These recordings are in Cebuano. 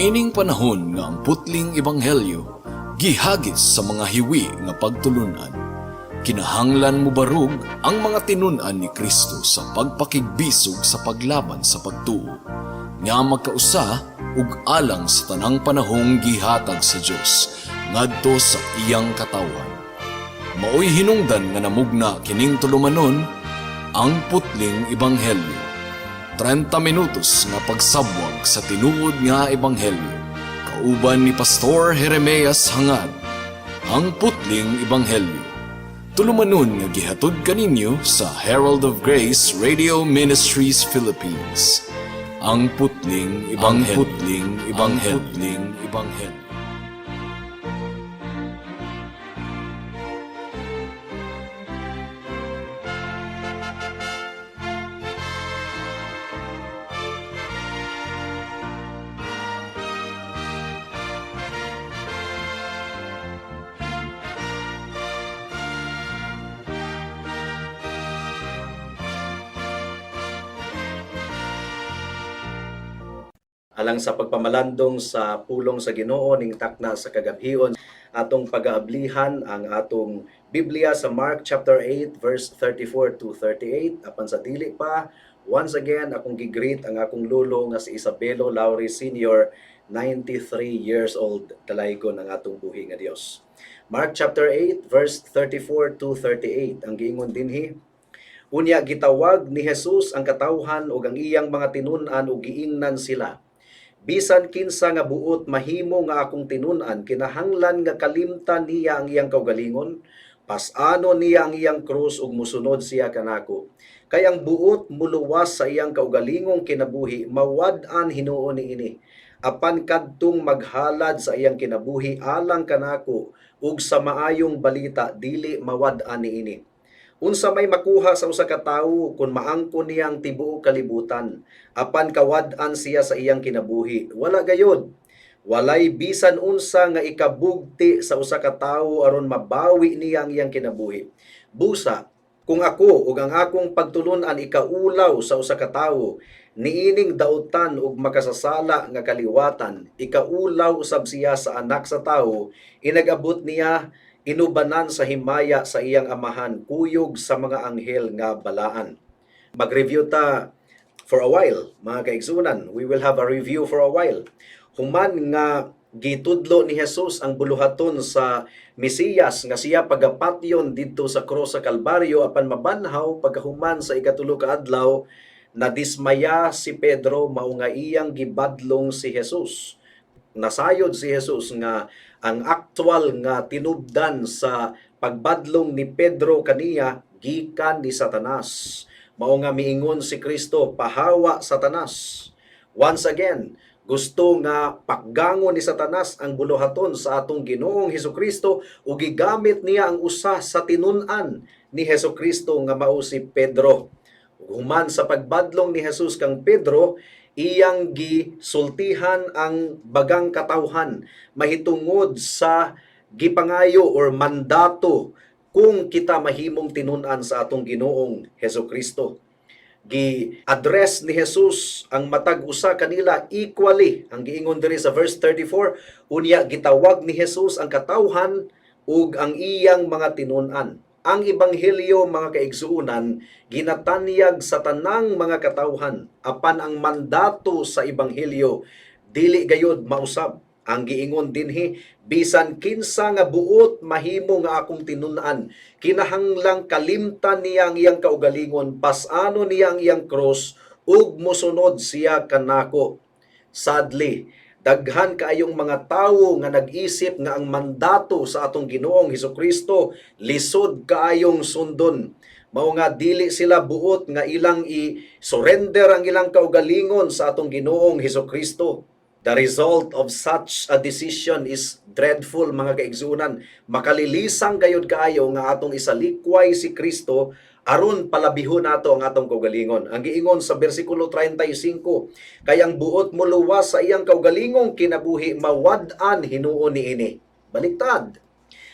Niining panahon nga ang putling ebanghelyo gihagis sa mga hiwi nga pagtulunan, kinahanglan mobarog ang mga tinun-an ni Kristo sa pagpakigbisog sa paglaban sa pagtuo nga magkausa ug alang sa tanang panahong gihatag sa Dios ngadto sa iyang katawhan. Maoy hinungdan nga namugna kining tulumanon, Ang Putling Ebanghelyo. 30 minutos nga pagsabwag sa tinuod nga ebanghelyo. Kauban ni Pastor Jeremias Hangad. Ang Putling Ebanghelyo. Tulumanon nga gihatod kaninyo sa Herald of Grace Radio Ministries Philippines. Ang Putling Ebanghelyo. Ang Putling Ebanghelyo. Ang Putling Ebanghelyo. Alang sa pagpamalandong sa pulong sa Ginoo ning takna sa kagabhion, atong pagaablihan ang atong Biblia sa Mark chapter 8 verse 34 to 38. Apan sa dili pa, once again akong gi-greet ang akong lolo nga si Isabelo Lauri Sr., 93 years old. Dalaygon ang atong buhi nga Dios. Mark chapter 8 verse 34 to 38, ang giingon dinhi: "Unya gitawag ni Jesus ang katawhan ug ang iyang mga tinun-an ug giingnan sila, 'Bisan kinsa nga buot mahimo nga akong tinun-an, kinahanglan nga kalimtan niya ang iyang kaugalingon, pas-anon niya ang iyang krus ug musunod siya kanako. Kay ang buot muluwas sa iyang kaugalingong kinabuhi, mawad-an hinuon niini. Apan kadtong maghalad sa iyang kinabuhi alang kanako ug sa maayong balita, dili mawad-an niini. Unsa may makuha sa usa ka tawo kung maangkon niya ang tibuok kalibutan apan kawad-an siya sa iyang kinabuhi? Wala gayod. Walay bisan unsa nga ikabugti sa usa ka tawo aron mabawi niya ang iyang kinabuhi. Busa kung ako ug ang akong pagtulun-an ikaulaw sa usa ka tawo niining dautan ug makasasala nga kaliwatan, ikaulaw usab siya sa Anak sa Tawo inag-abot niya inubanan sa himaya sa iyang Amahan kuyog sa mga anghel nga balaan.'" Mag-review ta for a while, mga kaigsunan. We will have a review for a while. Human nga gitudlo ni Jesus ang buluhaton sa Mesiyas nga siya pagapatyon didto sa krus sa Kalbaryo apan mabanhaw pagkahuman sa ikatulo ka adlaw, nadismaya si Pedro, mao nga iyang gibadlong si Jesus. Nasayod si Jesus nga ang actual nga tinubdan sa pagbadlong ni Pedro kaniya gikan ni Satanas. Mao nga miingon si Kristo, "Pahawa, Satanas." Once again, gusto nga pakgangon ni Satanas ang buluhaton sa atong Ginoong Hesukristo ug gigamit niya ang usa sa tinun-an ni Hesukristo nga mao si Pedro. Human sa pagbadlong ni Jesus kang Pedro, iyang gisultihan ang bagang katawhan mahitungod sa gipangayo or mandato kung kita mahimong tinun-an sa atong Ginoong Hesukristo. Gi-address ni Jesus ang matag usa kanila equally. Ang giingon diri sa verse 34, "Unya gitawag ni Jesus ang katawhan ug ang iyang mga tinun-an." Ang ebanghelyo, mga kaigsuonan, ginatanyag sa tanang mga katawhan, apan ang mandato sa ebanghelyo dili gayod mausab. Ang giingon dinhi, "Bisan kinsa nga buot mahimo nga akong tinun-an, kinahanglang kalimtan niya ang iyang kaugalingon, pas-anon niya ang iyang cross ug mosunod siya kanako." Sadly, daghan kaayong mga tawo nga nag-isip nga ang mandato sa atong Ginoong Hesukristo lisod kaayong sundon. Mao nga dili sila buot nga ilang i-surrender ang ilang kaugalingon sa atong Ginoong Hesukristo. The result of such a decision is dreadful, mga kaigsunan. Makalilisang gayud kaayo nga atong isalikway si Kristo aron palabihon nato ang atong kaugalingon. Ang giingon sa bersikulo 35, "Kay ang buot moluwas sa iyang kaugalingong kinabuhi, mawad-an hinuon niini." Baliktad.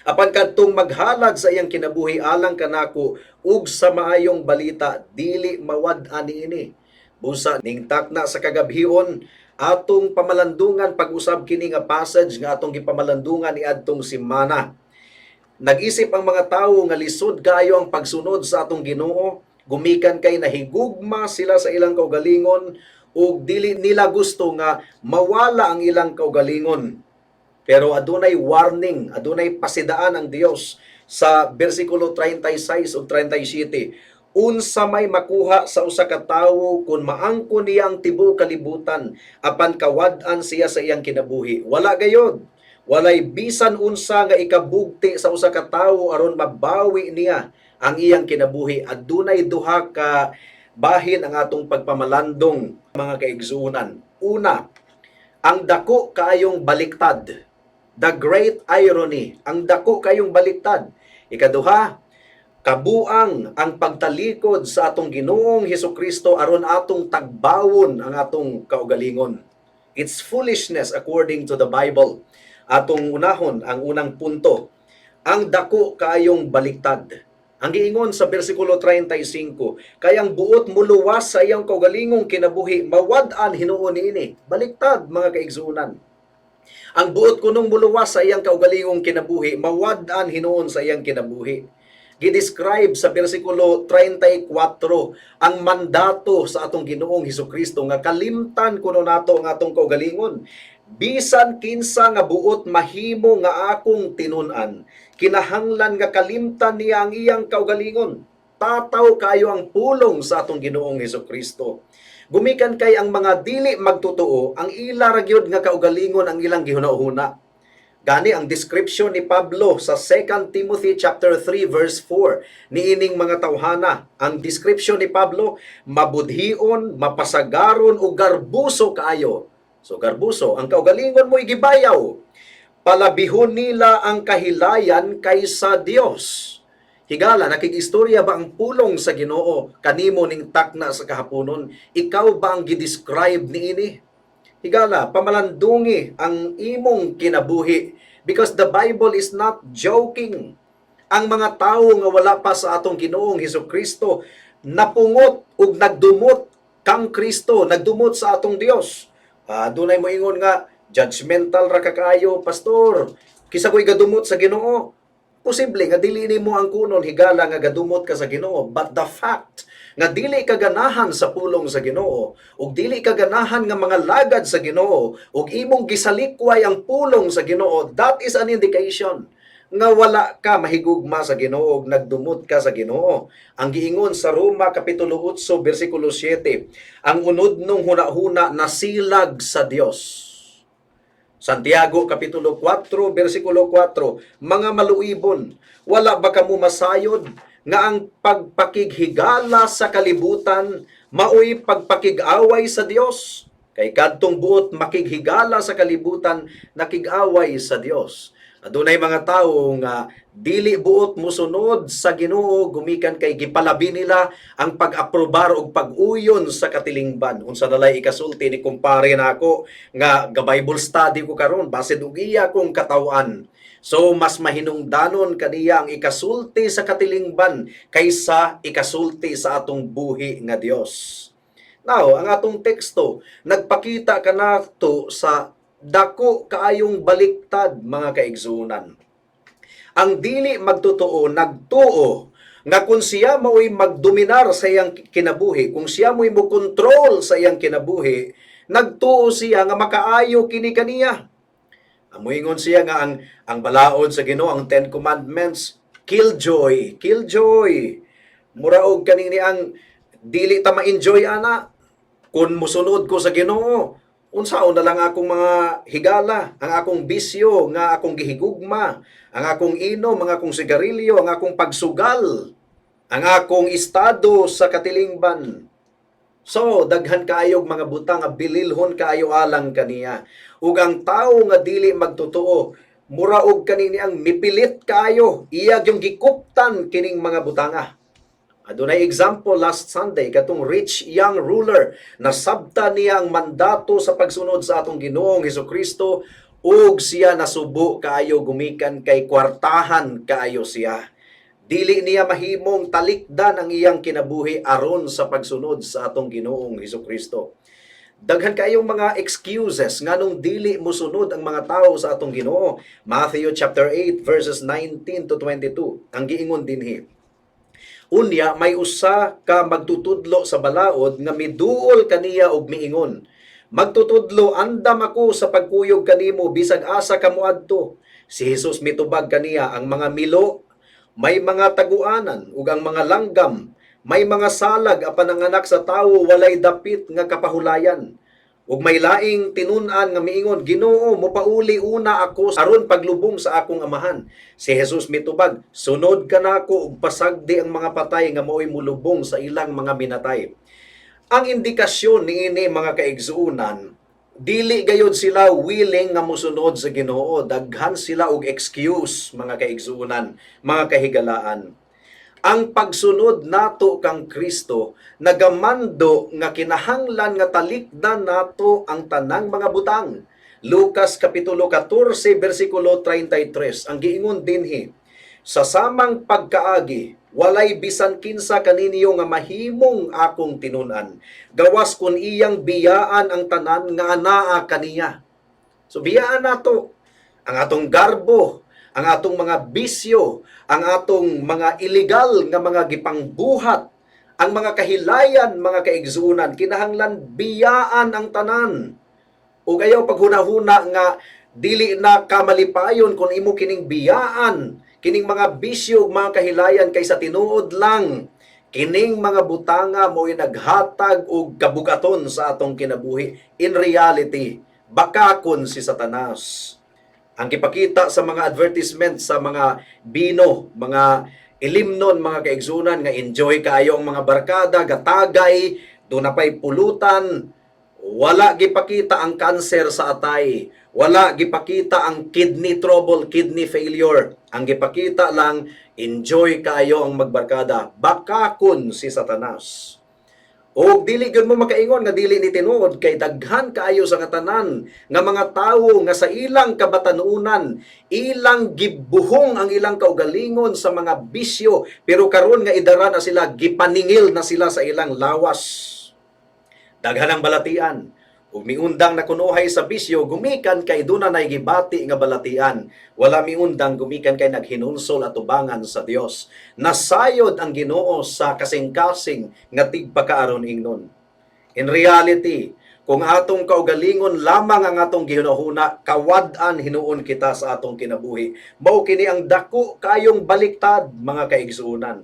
"Apan kadtong maghalad sa iyang kinabuhi alang kanako ug sa maayong balita, dili mawad-an niini." Busa ning takna sa kagabhion, Atong pamalandungan pag-usab kini nga passage nga atong gipamalandungan niadtong semana. Nag-isip ang mga tawo nga lisod kaayo ang pagsunod sa atong Ginoo gumikan kay nahigugma sila sa ilang kaugalingon ug dili nila gusto nga mawala ang ilang kaugalingon. Pero adunay warning, adunay pasidaan ang Dios sa bersikulo 36 ug 37. Unsa may makuha sa usa ka tawo kung maangkon niya ang tibuok kalibutan apan kawad-an siya sa iyang kinabuhi? Wala gayod. Walay bisan unsa nga ikabugti sa usa ka tawo aron mabawi niya ang iyang kinabuhi. Adunay duha ka bahin ang atong pagpamalandong, mga kaigsuonan. Una, ang dako kaayong baliktad. The great irony, ang dako kaayong baliktad. Ikaduha, kabuang ang pagtalikod sa atong Ginoong Hesukristo aron atong tagbawon ang atong kaugalingon. It's foolishness according to the Bible. Atong unahon ang unang punto, ang dako kaayong baliktad. Ang giingon sa bersikulo 35, kay ang buot muluwas sa iyang kaugalingong kinabuhi, mawad-an hinuon niini. Baliktad, mga kaigsuonan. Ang buot kunong muluwas sa iyang kaugalingong kinabuhi, mawad-an hinuon sa iyang kinabuhi. Gi-describe sa bersikulo 34 ang mandato sa atong Ginoong Hesukristo nga kalimtan kuno nato ang atong kaugalingon. Bisan kinsa nga buot mahimo nga akong tinun-an, kinahanglan nga kalimtan niya ang iyang kaugalingon. Tataw kayo ang pulong sa atong Ginoong Hesukristo. Gumikan kay ang mga dili magtotoo, ang ila ra gyud nga kaugalingon ang ilang gihuna-huna. Gani ang description ni Pablo sa 2 Timothy chapter 3 verse 4 niining mga tawhana. Ang description ni Pablo, mabudhion, mapasagaron o garbuso kaayo. So garbuso, ang kaugalingon mo gibayaw. Palabihon nila ang kahilayan kaysa Dios. Higala, nakig-istorya ba ang pulong sa Ginoo kanimo ning takna sa kahaponon? Ikaw ba ang gi-describe niini? Higala, pamalandungi ang imong kinabuhi because the Bible is not joking. Ang mga tawo nga wala pa sa atong Ginoong Hesus Kristo napungot ug nagdumot kang Kristo, nagdumot sa atong Dios. Dunay moingon nga judgmental ra ka kaayo, pastor. Kisa ko'y gadumot sa Ginoo. Posible nga dili nimo ang kunon, higala, nga gadumot ka sa Ginoo, but the fact nga dili ka ganahan sa pulong sa Ginoo ug dili ka ganahan nga mga lagad sa Ginoo ug imong gisalikway ang pulong sa Ginoo, that is an indication nga wala ka mahigugma sa Ginoo ug nagdumot ka sa Ginoo. Ang giingon sa Roma kapitulo 8 bersikulo 7, ang unudnong hunahuna nasilag sa Dios. Santiago kapitulo 4 bersikulo 4, mga maluibon, wala ba kamo masayod nga ang pagpakighigala sa kalibutan maoy pagpakig-away sa Dios? Kay kadtong buot makighigala sa kalibutan, nakig-away sa Dios. Adunay mga tawo nga dili buot musunod sa Ginoo gumikan kay gipalabi nila ang pag-aprobar og pag-uyon sa katilingban. Unsa nalay ikasulti ni kumpare nako nga ga Bible study ko karon, basin og iya kong katawan. So mas mahinungdanon kaniya ang ikasulti sa katilingban kaysa ikasulti sa atong buhi nga Dios. Now, ang atong teksto nagpakita kanato sa dako kaayong baliktad, mga kaigsuonan. Ang dili magtotoo nagtuo nga kung siya mao'y magdominar sa iyang kinabuhi, kung siya mo'y mo kontrol sa iyang kinabuhi, nagtuo siya nga makaayo kini kaniya. Moingon siya nga ang balaod sa Ginoo, ang Ten Commandments, killjoy, killjoy. Mura og kaning ni ang dili ta ma-enjoy ana kung musunod ko sa Ginoo. Unsaon na lang akong mga higala, ang akong bisyo nga akong gihigugma, ang akong inom, ang akong sigarilyo, ang akong pagsugal, ang akong estado sa katilingban. So, daghan kaayog mga butang nga bililhon kaayo alang kaniya. Ug ang tawo nga dili magtotoo, mura og kanini ang mipilit kaayo, iya yung gikuptan kining mga butanga. Adunay example last Sunday, katong rich young ruler, nasabta niya ang mandato sa pagsunod sa atong Ginoong Hesukristo ug siya nasubo kaayo gumikan kay kwartahan kaayo siya. Dili niya mahimong talikdan ang iyang kinabuhi aron sa pagsunod sa atong Ginoong Hesukristo. Daghan kayong mga excuses nganong dili mosunod ang mga tao sa atong Ginoo. Matthew chapter 8 verses 19 to 22. Ang giingon dinhi: "Unya may usa ka magtutudlo sa balaod nga miduol kaniya og miingon, 'Magtutudlo, andam ako sa pagkuyog kanimo bisag asa ka moadto.' Si Jesus mitubag kaniya, 'Ang mga milo may mga taguanan ug ang mga langgam may mga salag, apan ang Anak sa Tawo walay dapit nga kapahulayan.' Ug may laing tinun-an nga miingon, 'Ginoo, mopauli una ako aron paglubong sa akong amahan.' Si Jesus mitubag, 'Sunod ka nako ug pasagdi ang mga patay nga maoy mulubong sa ilang mga minatay.'" Ang indikasyon niini, mga kaigsuonan, dili gayud sila willing nga mosunod sa Ginoo. Daghan sila og excuse, mga kaigsuonan, mga kahigalaan. Ang pagsunod nato kang Kristo nagamando nga kinahanglan nga talikdan nato ang tanang mga butang. Lucas kapitulo 14 bersikulo 33, ang giingon dinhi: "Sa samang pagkaagi, walay bisan kinsa kaninyo nga mahimong akong tinun-an gawas kun iyang biyaan ang tanan nga anaa kaniya." So biyaan nato ang atong garbo, ang atong mga bisyo, ang atong mga illegal nga mga gipangbuhat, ang mga kahilayan, mga kaigsuonan, kinahanglan biyaan ang tanan. Ug ayaw paghuna-huna nga dili na kamalipayon kung imo kining biyaan, kining mga bisyo ug mga kahilayan, kay sa tinuod lang kining mga butanga mo'y naghatag og kabugaton sa atong kinabuhi. In reality, bakakon si Satanas. Ang gipakita sa mga advertisement sa mga bino, mga ilimnon, mga kaigsuonan, nga enjoy kaayo ang mga barkada, gatagay, duna pay pulutan. Wala gipakita ang cancer sa atay. Wala gipakita ang kidney trouble, kidney failure. Ang gipakita lang, enjoy kaayo ang magbarkada. Bakakon si Satanas. O dili gyud mo makaingon nga dili ni tinuod kay daghan kaayo sa katanan nga mga tawo nga sa ilang kabatanunan ilang gibuhong ang ilang kaugalingon sa mga bisyo, pero karon nga idara na sila, gipaningil na sila sa ilang lawas. Daghan ang balatian. Ug miundang na kunuhay sa bisyo gumikan kay duna nay gibati nga balatian. Wala miundang gumikan kay naghinulsol atubangan sa Dios. Nasayod ang Ginoo sa kasing-kasing nga tigpakaaron ingnon. In reality, kung atong kaugalingon lamang ang atong gihunahuna, kawad-an hinuon kita sa atong kinabuhi. Mao kini ang dako kayong baliktad, mga kaigsuonan.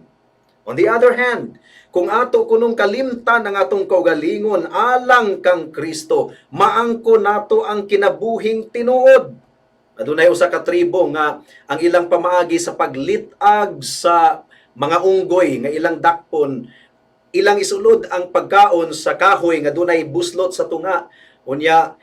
On the other hand, kung ato kunong kalimtan ang atong kaugalingon alang kang Kristo, maangko nato ang kinabuhing tinuod. Adunay usa ka tribo nga ang ilang pamaagi sa paglit-ag sa mga unggoy nga ilang dakpon, ilang isulod ang pagkaon sa kahoy nga dunay buslot sa tunga. Unya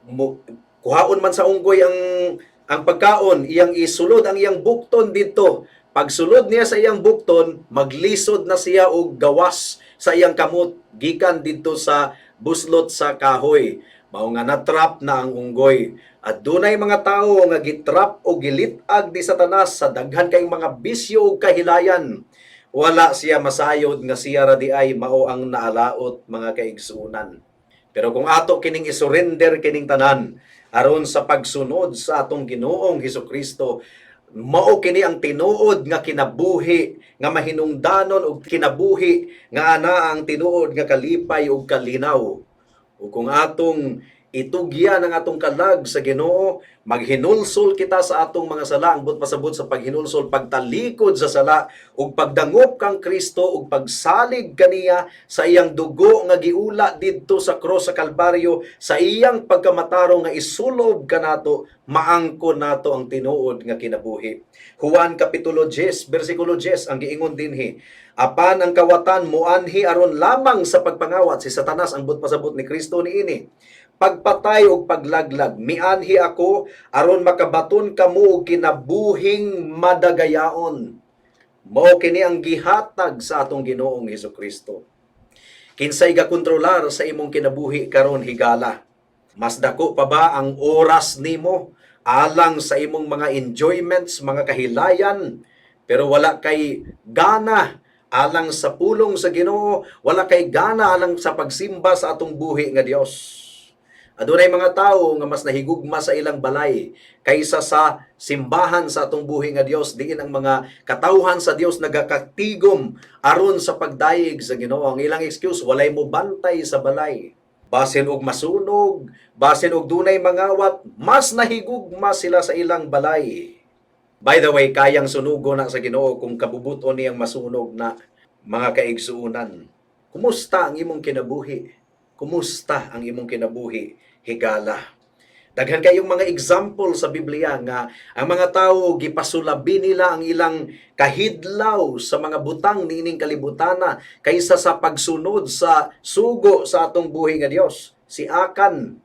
mo, kuhaon man sa unggoy ang pagkaon, iyang isulod ang iyang bukton didto. Pagsulod niya sa iyang bukton, maglisod na siya og gawas sa iyang kamot gikan didto sa buslot sa kahoy. Mao nga natrap na ang unggoy. At dunay mga tawo nga gitrap o gilit-ag ni Satanas sa daghan kayong mga bisyo ug kahilayan. Wala siya masayod nga siya ra di ay mao ang naalaot, mga kaigsuonan. Pero kung ato kining isurrender kining tanan aron sa pagsunod sa atong Ginoong Hesukristo, mao kini ang tinuod nga kinabuhi nga mahinungdanon og kinabuhi nga ana ang tinuod nga kalipay ug kalinaw. Ug kung atong itugyan ang atong kalag sa Ginoo, maghinulsol kita sa atong mga sala. Ang buot pasabot sa paghinulsol, pagtalikod sa sala ug pagdangop kang Kristo ug pagsalig kaniya sa iyang dugo nga giula didto sa cross sa Kalbaryo, sa iyang pagkamatarong nga isulob kanato, maangko nato ang tinuod nga kinabuhi. Juan kapitulo 10 bersikulo 10, ang giingon dinhi: "Apan ang kawatan muanhi aron lamang sa pagpangawat." Si Satanas ang buot pasabot ni Kristo niini. "Pagpatay ug paglaglag. Mianhi ako aron makabaton kamo og kinabuhing madagayaon." Mao kini ang gihatag sa atong Ginoong Hesukristo. Kinsay gakontrolar sa imong kinabuhi karon, higala? Mas dako pa ba ang oras nimo alang sa imong mga enjoyments, mga kahilayan, pero wala kay gana alang sa pulong sa Ginoo, wala kay gana alang sa pagsimba sa atong buhi nga Dios. Adunay mga tawo nga mas nahigugma sa ilang balay kaysa sa simbahan sa atong buhi nga Dios, diin ang mga katawhan sa Dios nagakatigom aron sa pagdayeg sa Ginoo. Ang ilang excuse, walay mo bantay sa balay. Basin og masunog, basin og dunay mangawat, mas nahigugma sila sa ilang balay. By the way, kayang sunugo na sa Ginoo kung kabubuton niyang masunog na, mga kaigsuunan. Kumusta ang imong kinabuhi? Kumusta ang imong kinabuhi, higala? Daghan kayong mga example sa Biblia nga ang mga tao gipasulabi nila ang ilang kahidlaw sa mga butang niining kalibutana kaysa sa pagsunod sa sugo sa atong buhi nga Dios. Si Akan,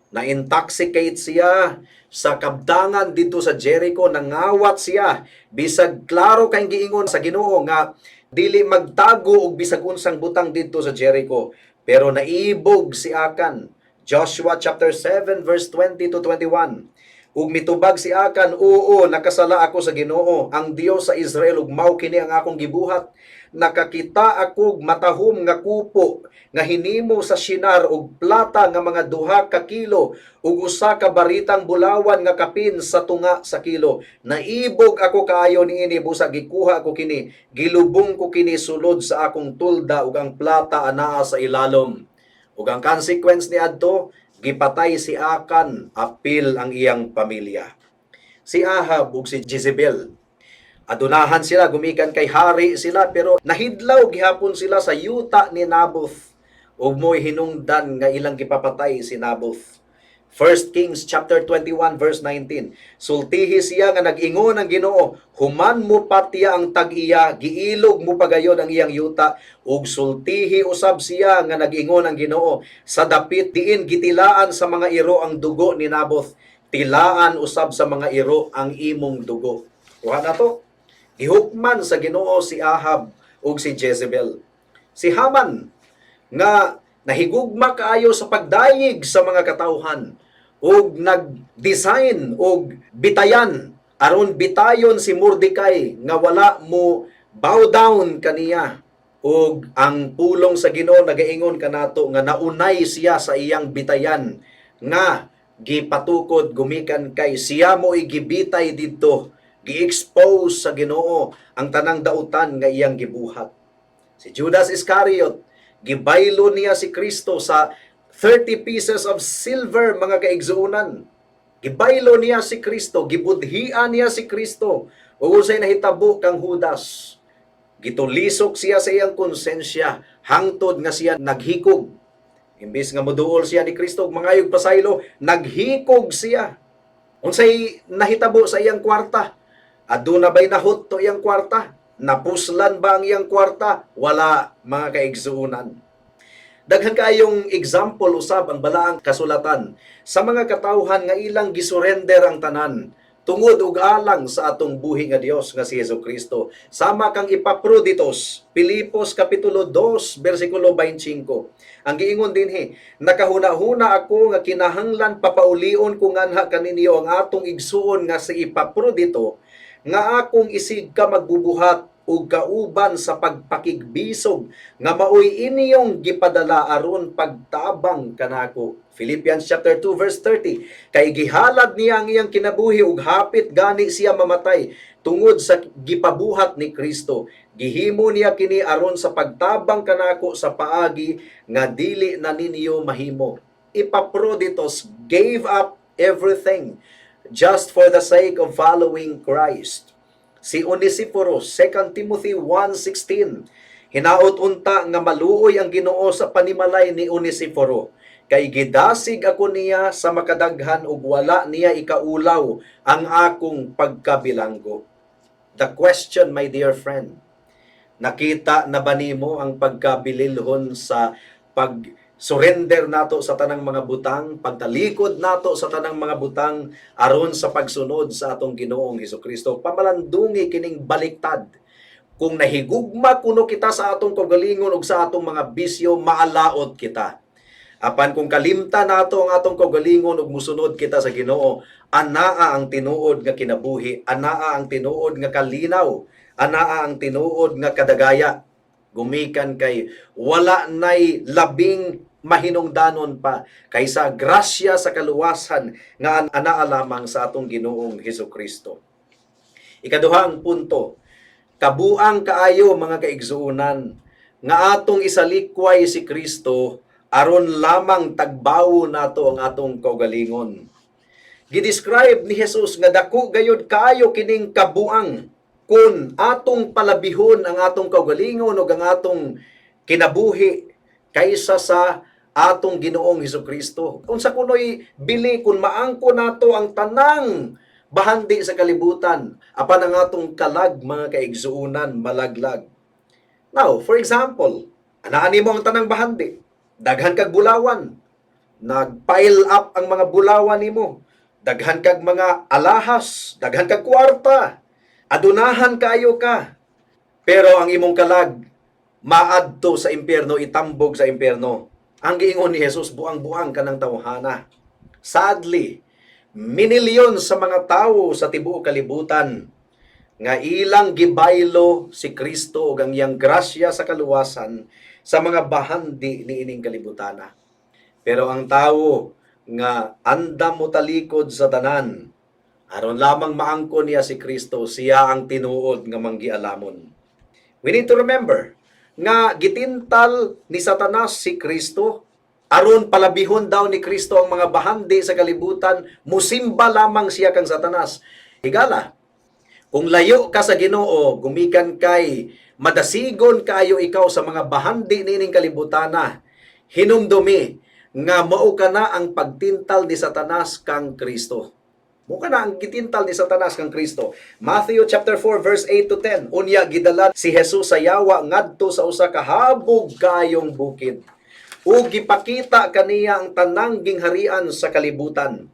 na intoxicate siya sa kabdangan dito sa Jericho, nangawat siya bisag klaro kay giingon sa Ginoo nga dili magtago og bisag unsang butang dito sa Jericho, pero naibog si Akan. Joshua chapter 7 verse 20 to 21. Ug mitubag si Akan, "Oo, nakasala ako sa Ginoo, ang Dios sa Israel, ug mao kini ang akong gibuhat. Nakakita ako og matahom nga kupo nga hinimo sa Shinar og plata nga mga 2 ka kilo ug usa ka baritang bulawan nga kapin sa tunga sa kilo. Naibog ako kaayo niini, busa gikuha ko kini, gilubong ko kini sulod sa akong tulda ug ang plata anaa sa ilalom." Ug ang consequence ni adto, gipatay si Akan apil ang iyang pamilya. Si Ahab ug si Jezebel, adunahan sila gumikan kay hari sila, pero nahidlaw gihapon sila sa yuta ni Naboth ug mo'y hinungdan nga ilang gipapatay si Naboth. 1 Kings chapter 21 verse 19. Sultihi siya nga nag-ingon ang Ginoo, human mo patiya ang tag-iya, giilog mo pagayon ang iyang yuta, ug sultihi usab siya nga nag-ingon ang Ginoo, sa dapit diin gitilaan sa mga iro ang dugo ni Naboth, tilaan usab sa mga iro ang imong dugo. Kuha na to. Gihukman sa Ginoo si Ahab ug si Jezebel. Si Haman nga nahigugma kaayo sa pagdayeg sa mga katawhan ug nag-design og bitayan aron bitayon si Mordecai nga wala mo bow down kaniya, ug ang pulong sa Ginoo nagaingon kanato nga naunay siya sa iyang bitayan nga gipatukod gumikan kay siya mo igibitay didto. Gi-expose sa Ginoo ang tanang dautan nga iyang gibuhat. Si Judas Iscariot, gibaylo niya si Kristo sa 30 pieces of silver, mga kaigsuonan. Gibaylo niya si Kristo, gibudhian niya si Kristo. Ug unsay nahitabo kang Judas? Gitulisok siya sa iyang konsensya hangtod nga siya naghikog. Imbis nga moduol siya ni Kristo ug mangayog pasaylo, naghikog siya. Unsay nahitabo sa iyang kwarta? Aduna ba'y nahutto iyang kwarta? Napuslan ba ang iyang kwarta? Wala, mga kaigsuunan. Daghan kaayong example usab ang balaang kasulatan sa mga katawhan nga ilang gisurrender ang tanan tungod ug alang sa atong buhi nga Dios nga si Hesus Kristo. Sama kang Epaphroditus, Filipos kapitulo 2 bersikulo 25. Ang giingon dinhi, "Nakahuna-huna ako nga kinahanglan papaulion ko nganha kaninyo ang atong igsuon nga si Epaprodito nga akong isig ka magbubuhat ug kauban sa pagpakigbisog nga maoy inyong gipadala aron pagtabang kanako." Philippians chapter 2 verse 30. Kay gihalad niya ang iyang kinabuhi ug hapit gani siya mamatay tungod sa gipabuhat ni Kristo. Gihimo niya kini aron sa pagtabang kanako sa paagi nga dili na ninyo mahimo. Epaphroditus gave up everything just for the sake of following Christ. Si Onesiphorus, 2 Timothy 1:16. "Hinaot unta nga maluoy ang Ginoo sa panimalay ni Onesiforo kay gidasig ako niya sa makadaghan ug wala niya ikaulaw ang akong pagkabilanggo." The question, my dear friend, nakita na ba nimo ang pagkabililhon sa pag surrender nato sa tanang mga butang, pagtalikod nato sa tanang mga butang aron sa pagsunod sa atong Ginoong Hesukristo? Pamalandungi kining baliktad. Kung nahigugma kuno kita sa atong kaugalingon ug sa atong mga bisyo, maalaot kita. Apan kung kalimta nato ang atong kaugalingon ug musunod kita sa Ginoo, anaa ang tinuod nga kinabuhi, anaa ang tinuod nga kalinaw, Anaa ang tinuod nga kadagaya. Gumikan kay wala nay labing mahinungdanon pa kaysa grasya sa kaluwasan nga anaa lamang sa atong Ginoong Hesus Kristo. Ikaduhang punto, kabuang kaayo, mga kaigsuonan, nga atong isalikway si Kristo aron lamang tagbawo nato ang atong kaugalingon. Gidescribe ni Jesus nga dako gayud kaayo kining kabuang kung atong palabihon ang atong kaugalingon ug ang atong kinabuhi kaysa sa atong Ginoong Hesus Kristo. Unsa kunoy bili kung maangko nato ang tanang bahandi sa kalibutan apan ang atong kalag, mga kaigsuonan, malaglag? Now, for example, anaan nimo ang tanang bahandi. Daghan kag bulawan. Nag-pile up ang mga bulawan nimo. Daghan kag mga alahas, daghan kag kwarta. Adunahan kaayo ka. Pero ang imong kalag maadto sa impyerno, itambog sa impyerno. Ang giingon ni Jesus, buang-buang ka ng tawhana. Sadly, minilyon sa mga tawo sa tibuok kalibutan nga ilang gibaylo si Kristo ug ang iyang grasya sa kaluwasan sa mga bahandi niining kalibutana. Pero ang tawo nga andam mo talikod sa tanan aron lamang maangkon niya si Kristo, siya ang tinuod nga manggialamon. We need to remember nga gitintal ni Satanas si Kristo aron palabihon daw ni Kristo ang mga bahandi sa kalibutan, musimba lamang siya kang Satanas. Higala, kung layo ka sa Ginoo, gumikan kay madasigon kaayo ikaw sa mga bahandi niining kalibutana. Hinumdumi nga mao kana ang pagtintal ni Satanas kang Kristo. Mao kana ang gitintal ni Satanas kang Kristo. Matthew chapter 4 verse 8 to 10. Unya gidala si Jesus sa yawa ngadto sa usa ka habog kayong bukid. Ug gipakita kaniya ang tanang gingharian sa kalibutan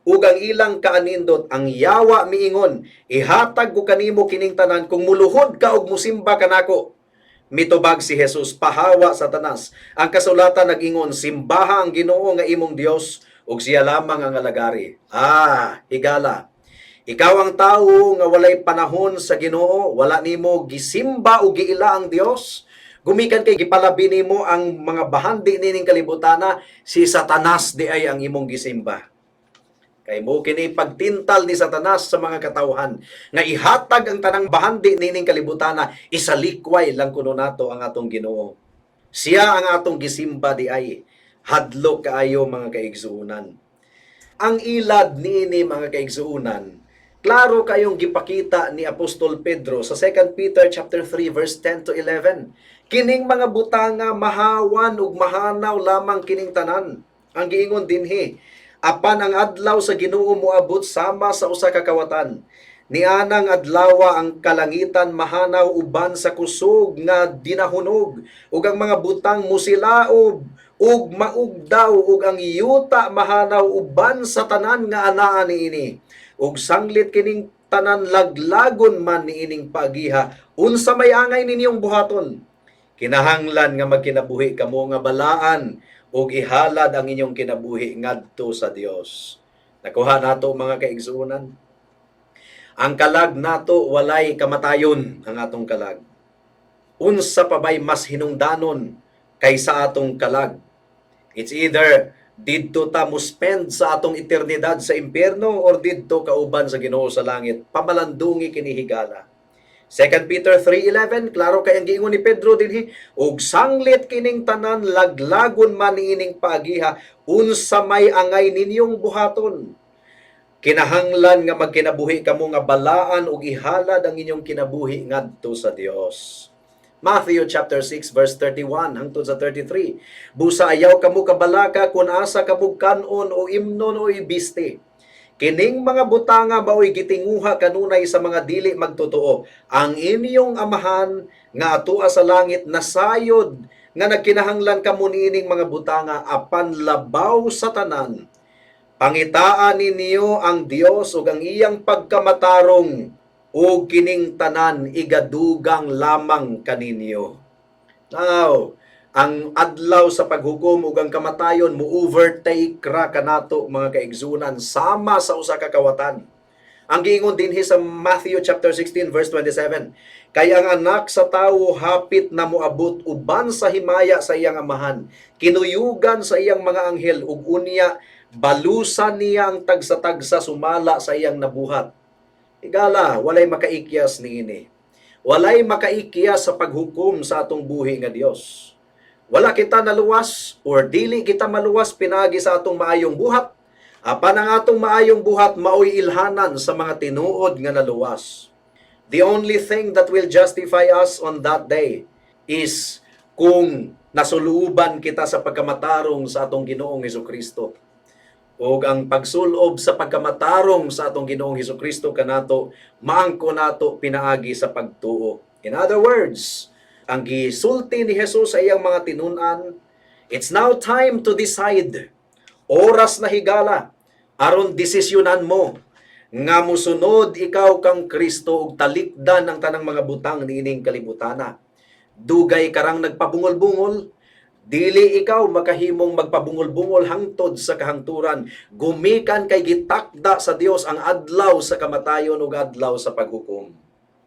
ug ang ilang kaanindot. Ang yawa miingon, "Ihatag ko kanimo kining tanan kung muluhod ka ug musimba kanako." Mitubag si Jesus, "Pahawa, Satanas. Ang kasulatan nag-ingon, simbaha ang Ginoo nga imong Dios ug siya lamang ang alagari." Ah, higala. Ikaw ang tawo nga walay panahon sa Ginoo, wala nimo gisimba o giila ang Dios. Gumikan kay gipalabi nimo ang mga bahandi nining kalibutana, si Satanas diay ang imong gisimba. Kay mao kini pagtintal ni Satanas sa mga katawhan nga ihatag ang tanang bahandi nining kalibutana, isalikway lang kuno nato ang atong Ginoo. Siya ang atong gisimba diay. Hadlok kaayo, mga kaigsuonan. Ang ilad niini, mga kaigsuonan, klaro kayong gipakita ni Apostol Pedro sa 2 Peter chapter 3 verse 10 to 11. Kining mga butanga mahawan ug mahanaw lamang kining tanan. Ang giingon dinhi, apan ang adlaw sa Ginoo moabot sama sa usa ka kawatan. Nianang adlawa ang kalangitan mahanaw uban sa kusog nga dinahunog ug ang mga butang musilaob ug maugdaw ug ang yuta mahanaw uban sa tanan nga anaa niini. Ug sanglit kining tanan laglagon man niining pagiha, unsa may angay ninyong buhaton? Kinahanglan nga magkinabuhi kamo nga balaan ug ihalad ang inyong kinabuhi ngadto sa Dios. Nakuha nato, mga kaigsuonan. Ang kalag nato walay kamatayon, ang atong kalag. Unsa pa bay mas hinungdanon kaysa atong kalag? It's either didto ta mo spend sa atong eternidad sa impyerno or didto kauban sa Ginoo sa langit. Pamalandungi kini, higala. 2 Peter 3:11, klaro kay ang giingon ni Pedro dinhi, ug sanglit kining tanan laglagon man niining paagiha, unsa may angay ninyong buhaton? Kinahanglan nga magkinabuhi kamo nga balaan ug ihalad ang inyong kinabuhi ngadto sa Dios. Matthew chapter 6 verse 31 hangtod sa 33. Busa ayaw kamo kabalaka kung asa kamo kan-on o imnon o ibisti. Kining mga butanga mao'y gitinguha kanunay sa mga dili magtotoo. Ang inyong Amahan nga atua sa langit nasayod nga nagkinahanglan kamo niining mga butanga. Apan labaw sa tanan, pangitaan ninyo ang Dios ug ang iyang pagkamatarong, ug kining tanan igadugang lamang kaninyo. Now, ang adlaw sa paghukom ug ang kamatayon mo overtake ra kanato, mga kaigsunan, sama sa usa ka kawatan. Ang giingon dinhi sa Matthew chapter 16 verse 27, "Kay ang Anak sa Tawo hapit na moabot uban sa himaya sa iyang Amahan, kinuyugan sa iyang mga anghel, ug unya balusan niya ang tagsa-tagsa sumala sa iyang nabuhat." Higala, walay makaikyas niini. Walay makaikyas sa paghukom sa atong buhi nga Dios. Wala kita naluwas or dili kita maluwas pinagi sa atong maayong buhat. Apan ang atong maayong buhat maoy ilhanan sa mga tinuod nga naluwas. The only thing that will justify us on that day is kung nasuluban kita sa pagkamatarong sa atong Ginoong Kristo. Og ang pagsulob sa pagkamatarong sa atong Ginoong Kristo kanato, maangko nato pinaagi sa pagtuo. In other words, ang gisulti ni Jesus sa iyang mga tinun-an, it's now time to decide. Oras na, higala, aron desisyonan mo nga musunod ikaw kang Kristo ug talikdan ang tanang mga butang niining kalibutana. Dugay karang nagpabungol-bungol, dili ikaw makahimong magpabungol-bungol hangtod sa kahangturan, gumikan kay gitakda sa Dios ang adlaw sa kamatayon ug adlaw sa paghukom.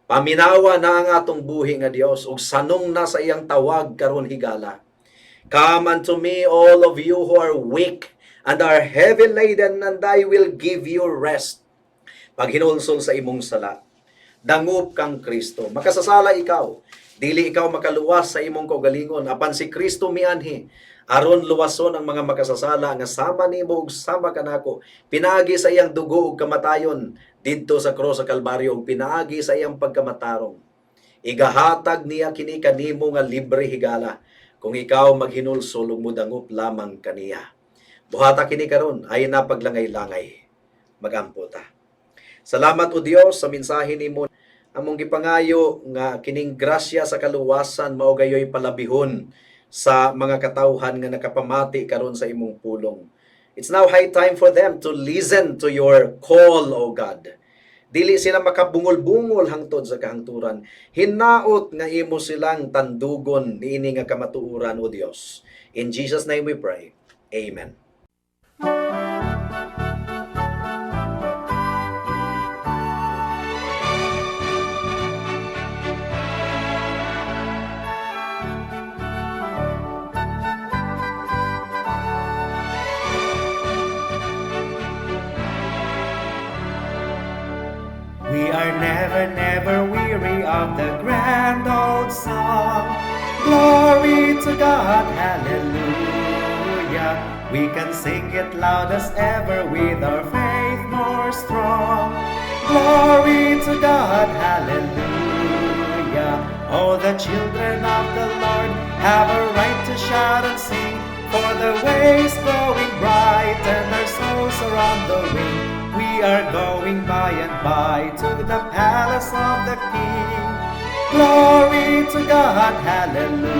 Paminawa na ang atong buhi nga Dios ug sanong na sa iyang tawag karon, higala. "Come unto me, all of you who are weak and are heavy laden, and I will give you rest." Paghinulsol sa imong sala, dangop kang Kristo. Makasasala ikaw. Dili ikaw makaluwas sa imong kaugalingon, apan si Kristo mianhi aron luwason ang mga makasasala nga sama nimo ug sama kanako, pinaagi sa iyang dugo ug kamatayon didto sa krus sa Kalbaryo ug pinaagi sa iyang pagkamatarong. Igahatag niya kini kanimo nga libre, higala, kung ikaw maghinulsol ug mudangop lamang kaniya. Buhata kini karon, ayaw na paglangay-langay. Magampo ta. Salamat, O Dios, sa mensahe nimo. Among gipangayo nga kining grasya sa kaluwasan mao gayoy palabihon sa mga katawhan nga nakapamati karon sa imong pulong. It's now high time for them to listen to your call, O God. Dili sila makabungol-bungol hangtod sa kahangturan. Hinaot nga imo silang tandugon niini nga kamatuoran, O Dios. In Jesus' name we pray. Amen. We are never, never weary of the grand old song. Glory to God, hallelujah. We can sing it loud as ever with our faith more strong. Glory to God, hallelujah. Oh, the children of the Lord have a right to shout and sing, for the way's growing bright and our souls are on the wing. We are going by and by to the palace of the King. Glory to God, hallelujah.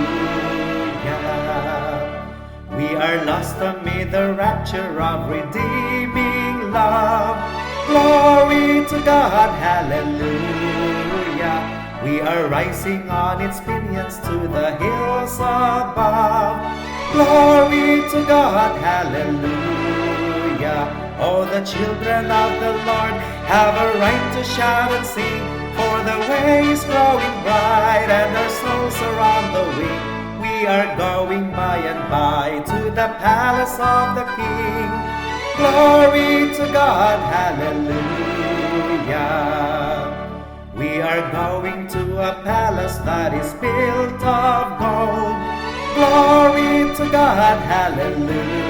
We are lost amid the rapture of redeeming love. Glory to God, hallelujah. We are rising on its pinions to the hills above. Glory to God, hallelujah. Oh, the children of the Lord have a right to shout and sing, for the way is growing bright and our souls are on the wing. We are going by and by to the palace of the King. Glory to God, hallelujah. We are going to a palace that is built of gold. Glory to God, hallelujah.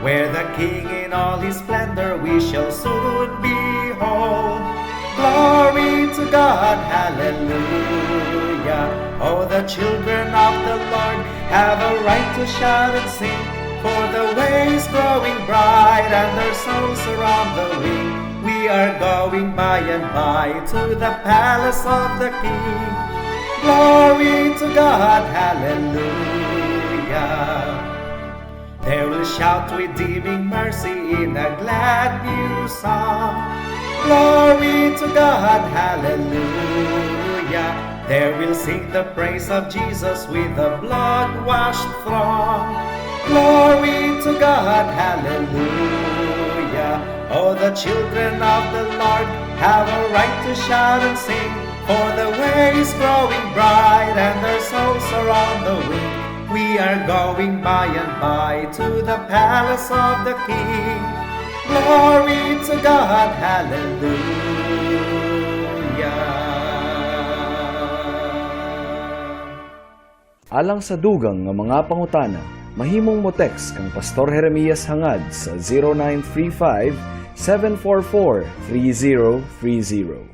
Where the King in all his splendor we shall soon behold. Glory to God, hallelujah. Oh, the children of the Lord have a right to shout and sing, for the way is growing bright and our souls are on the wing. We are going by and by to the palace of the King. Glory to God, hallelujah. They will shout redeeming mercy in a glad new song. Glory to God, hallelujah. They will sing the praise of Jesus with the blood-washed throng. Glory to God, hallelujah. Oh, the children of the Lord have a right to shout and sing, for the way is growing bright and their souls are on the wing. We are going by and by to the palace of the King. Glory to God, hallelujah. Alang sa dugang nga mga pangutana, mahimong mo text kang Pastor Jeremias Hangad sa 0935 744 3030.